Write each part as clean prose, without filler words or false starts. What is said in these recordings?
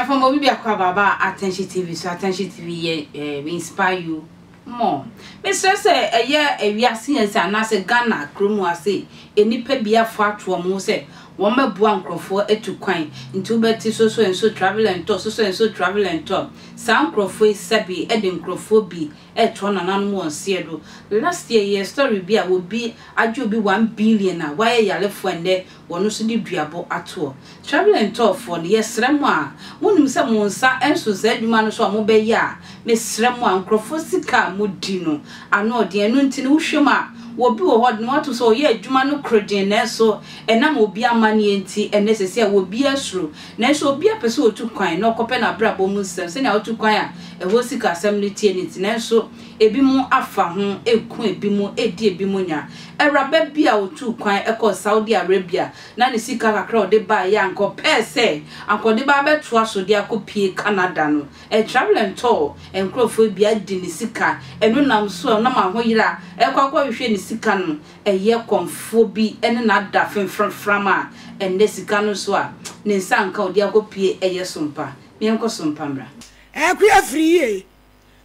Abusuafo ma obi biako aba aba Attention TV so Attention TV yɛ eh, we inspire you more. Mesrɛ sɛ ɛyɛ ewiase yɛn sɛ anaasɛ Ghana kurom ase nnipa bi afo ato wɔn ho sɛ wɔn bɛboa nkurɔfoɔ atu kwan nti wobɛte so so and so travel and tour so so and so travel and tour saa nkurɔfoɔ yi sɛbe ɛde nkurɔfoɔ bi ɛtoa nananom wɔn seɛ do. Last year yɛyɛ story bi a obi agye obi 1 billion a wayɛ yarefoɔ ɛnnɛ wɔno nso de duabɔ atoɔ. Travel and tour foɔ no yɛsrɛ mo a monim sɛ mo nsa nso saa adwuma no so a mobɛyɛ a mesrɛ mo a nkurɔfoɔ sika a modi no ano ɔden. Ɛno nti no wohwɛ mu a wɔbi wɔ hɔ de no wato sɛ ɔyɛ adwuma no korodwen nanso ɛnam obi amanneɛ nti ɛnnɛ sɛsɛ a wɔbi asuro nanso obi apɛ sɛ ɔtu kwan na ɔkɔpɛ n'abrabɔ mu nsɛm sɛnea wotu kwan a ɛhɔ sikasɛm no tie no nti nanso ebi mo afa ho eku ebi mo edi ebi mo nya. Awuraba bi a otuu kwan kɔɔ Saudi Arabia na ne sika kakra a ɔde baeɛ a anka ɔpɛɛ sɛ anka ɔde ba abɛtoa so de akɔpue Canada no, travel and tour nkurɔfoɔ bi adi ne sika. Ɛno nam so a ɔnam ahoyera rekɔ akɔhwehwɛ ne sika no, ɛyɛ kɔmfoɔ bi ne no ada femframfram a ɛnnɛ sika no nso a ne nsa anka ɔde akɔpue ɛyɛ sompa. Meɛnkɔ sompa mmra. Akua firi yie.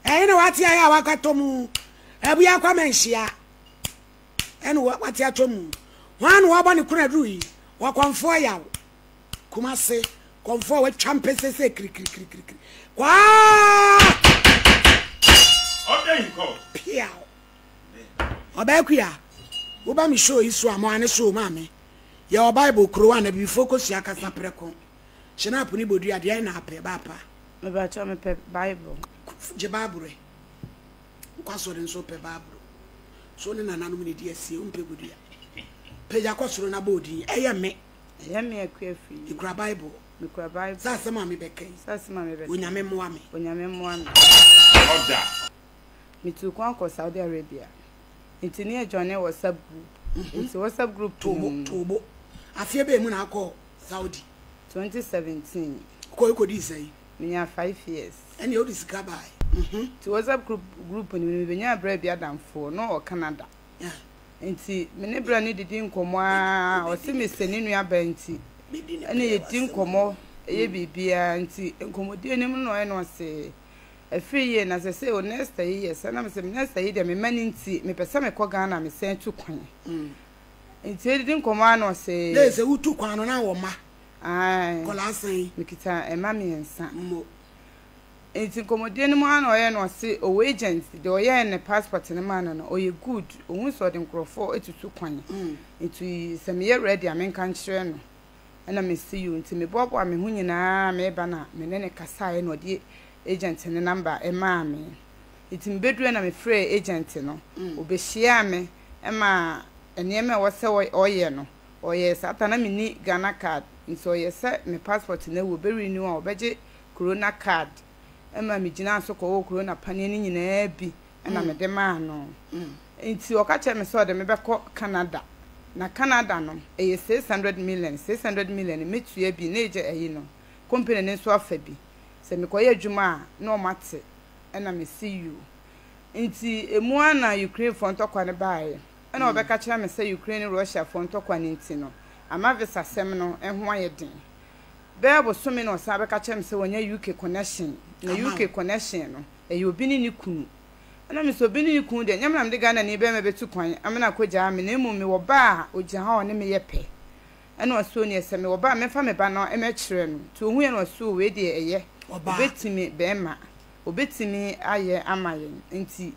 Ɛhe na wate ayɛ a wakɔtɔ mu? Abua Kwame nhyia ɛna wate atɔ mu. Hwan na wɔbɔ ne kona duru yi? Wɔkɔmfoɔ yaw. Kumase kɔmfoɔ a watwa mpese sɛ kirikirikirikiri. Kwaa! Piaw. Ɔbaa kua, woba me show yi so a, mo ane so maame. Yɛwɔ Bible kuro a na bibifoɔ kɔsua kasa prɛko. Hyɛnaapo ne bodua deɛn na apɛ baapa? Mepakyɛw mepɛ Bible. Gye Bible ɛ. Wokɔ asɔre nso wopɛ Bible. So wo ne nananom na ɛdi asie, wompɛ bodua. Pagya kɔ soro na bɔ odin. Ɛyɛ me. Ɛyɛ me Akua Afriyie. Mekura Bible. Mekura Bible. Sɛ asɛm a mebɛka yi. Sɛ asɛm a mebɛka yi. Onyame mmoa me. Onyame mmoa me. Ɔda. Metuu kwan kɔ Saudi Arabia. Nti ne yɛ joine WhatsApp group. Nti WhatsApp group no mu. Tobo, tobo. Afeɛ bɛn mu na akɔ Saudi? 2017. Wokɔe kɔdii sɛn? Menyaa 5 years. Ɛnneɛ wode sika bae. Nti WhatsApp group no mu no mebenyaa bra bi adamfoɔ na ɔwɔ Canada. Nti me ne bra no didi nkɔmmɔ ara, ɔse mesɛ ne nua baa nti ɛna yɛdi nkɔmmɔ ɛyɛ biribiara. Nti nkɔmmɔdie no mu no na ɔyɛ no ɔse afiri yie na sɛ sɛ o next yi yɛ sɛ na mesɛ next yi deɛ mema no nti mepɛ sɛ mekɔ Ghana mesan tu kwan. Nti yɛdidi nkɔmmɔ ara na ɔse. Na sɛ wotu kwan no na wɔ mma? Ae. Nkwadaa sɛn? Mekita mma mmiɛnsa. Mmo. Nti nkɔmmɔdie no mu ara na ɔyɛ no ɔse ɔwɔ agent deɛ ɔyɛɛ ne passport no maa no no ɔyɛ good, ɔhu sɛ ɔde nkurɔfoɔ tutu kwan nti sɛ meyɛ ready a menka nkyerɛ no. Ɛna mese yoo. Nti meboaboa me ho nyinaa meba na me ne no kasaeɛ na ɔde agent no number maa me. Nti mebɛduruiɛ na mefrɛɛ agent no, ɔbɛhyiaa me ma nneɛma a ɛwɔ sɛ ɔyɛ no ɔyɛɛ. Saa ta na menni Ghana card nti ɔyɛ sɛ me passport no awu ɔbɛ renew a ɔbɛgye corona card ma megyinaa so kɔwɔɔ corona paneɛ no nyinaa bi na mede maa no. Nti ɔka kyerɛɛ me sɛ ɔde me bɛkɔ Canada na Canada no ɛyɛ 600 million, 600 million no mɛtua bi na ɛgya ayi no company no nso afa bi sɛ mekɔyɛ adwuma a na ɔmo ate ɛna mese you. Nti ɛmu ara na Ukraine foɔ ntɔkwa no baeɛ ɛna ɔbɛka kyerɛ me sɛ Ukraine ne Russia foɔ ntɔkwa no nti no ama visa sɛm no ho ayɛ den. Bɛyɛ bosome na ɔsan bɛka kyerɛ me sɛ wanya UK connection na UK connection no ɛyɛ obi ne ne kunu. Ɛna me sɛ obi ne ne kunu deɛ nyɛ me na mede Ghanani bɛrima bɛtu kwan amena akɔgyaa me na mmom mewɔ ba a ɔgyina hɔ a ɔne me yɛ pɛ. Ɛna ɔse oneɛ sɛ mewɔ ba a mɛmfa me ba no mɛkyerɛ no. Nti ɔhuiɛ na ɔse o wei deɛ ɛyɛ ɔbɛtumi bɛrima ɔbɛtumi ayɛ ama yɛn. Nti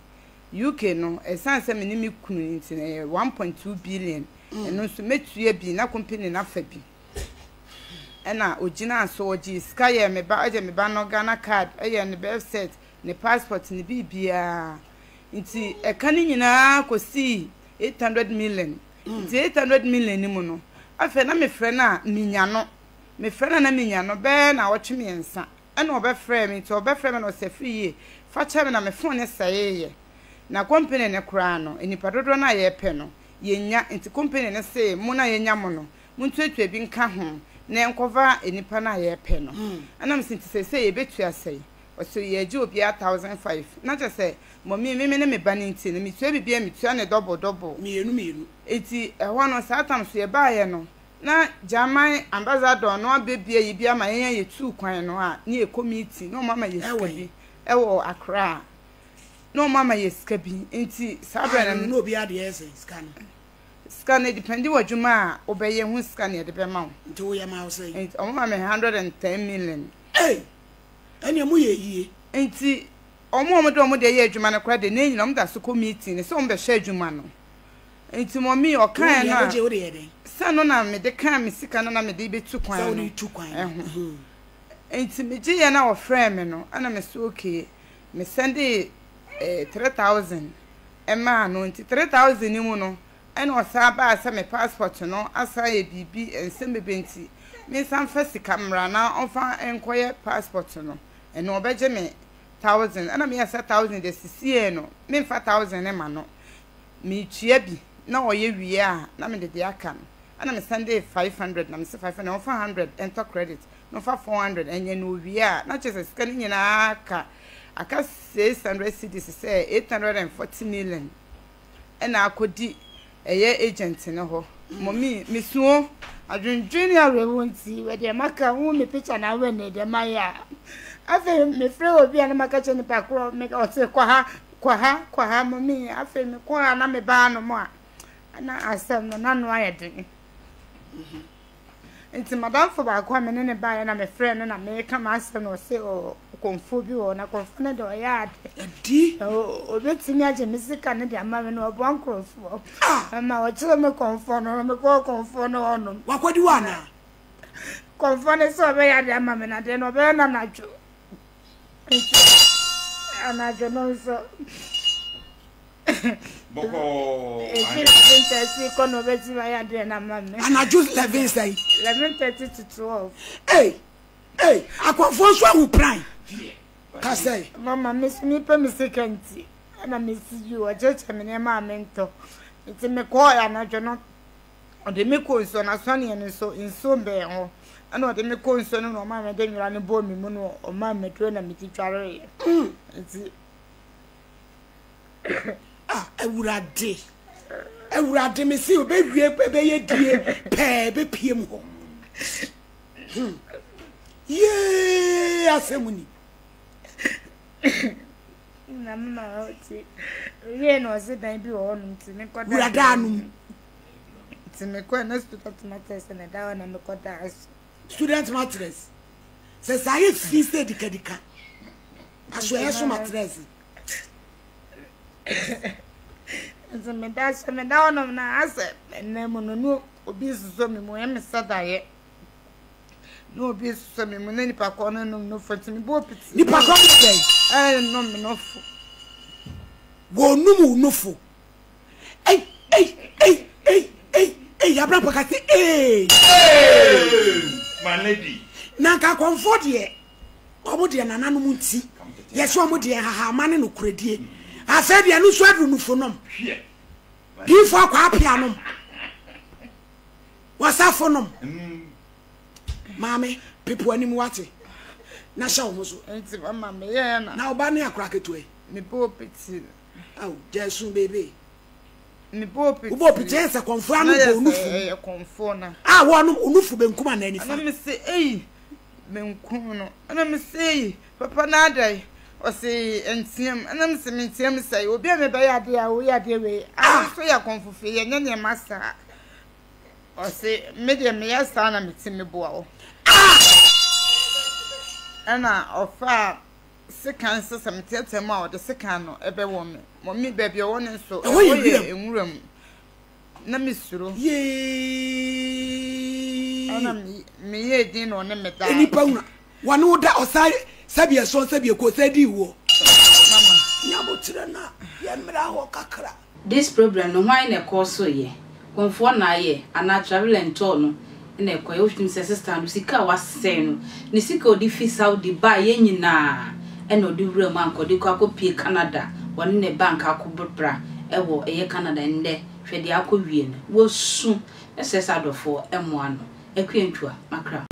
UK no ɛsiane sɛ me ne me kunu nti no ɛyɛ 1.2 billion ɛno nso mɛtua bi na company no afa bi. Ɛna ɔgyinaa so ɔgyee sika yɛɛ me ba ɔgye me ba no Ghana card ɛyɛɛ ne birth cert ne passport ne biribiara. Nti ɛka no nyinaa kɔsii 800 million. Nti 800 million no mu no afei na mefrɛ no a menya no, mefrɛ no a na menya no bɛyɛ nnawɔtwe mmiɛnsa ɛna ɔbɛfrɛɛ me. Nti ɔbɛfrɛɛ me na ɔsɛ afiri yie fa kyɛ me na me phone no sɛeeɛ na company no koraa no nnipa dodoɔ no a yɛpɛ no yɛnnya nti company no se mo no a yɛnya mo no montuatua bi nka ho na yɛnkɔfa nnipa no a yɛpɛ no. Ɛna mese nti seesei yɛbɛtua sɛn? Ɔse yɛgye obiara 1005 na kyerɛ sɛ mummy me me ne me ba no nti no metua biribiara metua no double double. Mmienu mmienu. Nti ɛhɔ no saa tam so yɛbaeɛ no. Na German ambassador no abɛbue ayi bi ama yɛn a yɛtuu kwan no a ne yɛkɔ meeting na wɔn ama yɛ sika bi ɛwɔ Accra na wɔn ama yɛ sika bi nti saa berɛ no. Na obi adeɛ yɛ sɛ sika no. Sika no depende wɔ adwuma a wobɛyɛ ho sika na yɛde bɛma wo. Nti woyɛ ma wo sɛn? Nti wɔn ma me 110 million. Ei! Ɛneɛ mo yɛ yie. Nti wɔn a wɔde wɔn deɛ yɛ adwuma no koraa deɛ ne nyina wɔn da so kɔ meeting no sɛ wɔn bɛhwɛ adwuma no. Nti mɔmi ɔkaeɛ no a, sɛ no na mede kaa me sika no na mede bɛtu kwan no ho. Nti megyeeɛ na ɔfrɛɛ me no, ɛna me so okay, me sɛndee eh, 3000 ɛmaa no. Nti 3000 no mu no, ɛna ɔsan baa sɛ me passport no asan yɛ biribi, nsɛm bebree nti mensan mfa sika mmra na ɔmfa nkɔyɛ passport no, ɛno ɔbɛgye me 1000. Ɛna meyɛɛ sɛ 1000 deɛ sisiei no memfa 1000 no ma no. Metua bi na ɔyɛ wie a na mede deɛ aka no ɛna me sɛndee 500 na mese 500 ɔmfa 100 ntɔ credit na ɔmfa 400 ɛnyɛ na owie a na kyerɛ sɛ sika no nyinaa aka aka 600 cedis sɛ 840 million ɛna akɔdi ɛyɛ agent no hɔ mɔmi mesuo Adwendwen ne awerɛhoɔ nti deɛ maka wohu me picture na wowɛ ne deɛ mayɛ a afei mefrɛ obi a na maka kyerɛ nipa korɔ meka ɔse kɔ ha Kɔ ha, kɔ ha, mummy. Afei mekɔɔ a na mebaa anom a, na asɛm no, n'ano ayɛ den. Nti madamfo baako a me ne no baeɛ na mefrɛɛ no na meka m'asɛm na ɔse ɔkɔmfoɔ bi wɔ hɔ na kɔmfoɔ no de ɔyɛ ade. Adi. Na ɔbɛtumi agye me sika no de ama me na ɔboa nkurɔfoɔ. Ɛma ɔkyerɛ me kɔmfoɔ no na mekɔɔ kɔmfoɔ no hɔnom. Wakɔdi hɔ anaa? Kɔmfoɔ no sɛ ɔbɛyɛ ade ama me na deɛ no ɔbɛyɛ no anadwo. Nti anadwo no nso efi 11:30 kɔ na ɔbɛtumi ayɛ adeɛ no ama me. Anadwo 11 sɛn? 11:30 to 12. Ei ei akɔmfoɔ nso ahu pran ka sɛ. Mama me so mepɛ me sika nti ɛna mesi bi wɔkyekyɛ me nneɛma a mentɔ nti mekɔɔ anadwo no. Ɔde me kɔɔ nsuo no asɔneɛ no so, nsuo bɛn hɔ. Ɛna ɔde me kɔɔ nsuo no na ɔmaa me de nwera no bɔɔ me mu na ɔmaa me aduro na mede dwareeɛ. Nti. Ah, Awurade, Awurade, me se obewie bɛyɛ die pɛɛ bɛpie mu hɔ. Hmm. Yee, asɛm ni. Na mma ɔte wie na ɔse dan bi wɔ hɔnom nti mekɔda wura daa no mu. Nti mekɔɛ na student mattress na ɛda hɔ na mekɔdaa so. Student mattress sɛ saa yɛ fi sɛ dikadika asoɛyɛ so mattress. Nti meda so meda hɔnom na asɛ ɛnna mu no no obi sosɔ me mu ɛyɛ me sɛ daeɛ. Na obi sosɔ me mu na nipa korɔ no nom nofo nti mebɔɔ piti. Nipa korɔ no sɛn? Ɛnom me nofo. Wɔnom wo nofo. Ei ei ei ei ei ei abrabɔ ka se ee. Ee my lady. Na nka akɔmfoɔ deɛ wɔn deɛ nananom nti yɛsɛ wɔn deɛ nhahamma ne nokorɛdie afei deɛ ɛno nso aduru nofo nom. Diifoɔ akɔ apea nom. W'asafo nom. Maame, pepe w'anim wate, na hyɛ wo ho so. Nti mama meyɛɛ na. Na wo ba ne akora ketewa yi. Mebɔɔ piti. Ao, gyae su beebee. Mebɔɔ piti. Wobɔɔ piti ɛyɛ sɛ kɔmfoɔ ano bɔ onufu. Ɛyɛ kɔmfoɔ na. A wɔnom onufu benkum anaa nifa. Ɛna mese ei, benkum no. Ɛna mese ei, papa na adɛn? Ɔse nteam. Ɛna mese menteam sɛe. Obi a mebɛyɛ adeɛ a woyɛ adeɛ wei. Ah, nso yɛ kɔmfo fie yɛnyɛ nneɛma saa. Ɔse me deɛ meyɛ saa na metumi boa wo. Ah! Ɛna ɔfaa sekan sɛ sɛ meteatea mu a ɔde sekan no ɛbɛwɔ me. Mɔmi baabi ɔwɔ no nso ɛhɔ yɛ nwura mu. Na mesuro. Yee! Ɛna meyɛɛ din na ɔne me daa. Nipa wura wɔne wo da ɔsan sɛbi ɛsɔn sɛbi ɛkɔ sɛ di woɔ. Mama. Nyabotrɛ na yɛmmra hɔ kakra. This problem no hwan na ɛkɔɔ so yɛ? Kɔmfoɔ na ayɛ anaa travel and tour no na ɛkɔyɛ? Wohwɛ sɛ sister no sika a wasɛe no, ne sika a ɔde fi Saudi baeɛ nyinaa ɛna ɔde wura mu anka ɔde kɔ akɔpue Canada, ɔne ne ba anka akɔbra ɛwɔ ɛyɛ Canada ɛnnɛ hwɛ deɛ akɔwie no, wasu, mɛsrɛ sɛ adɔfoɔ mmoa no. Akua Ntua, Makra.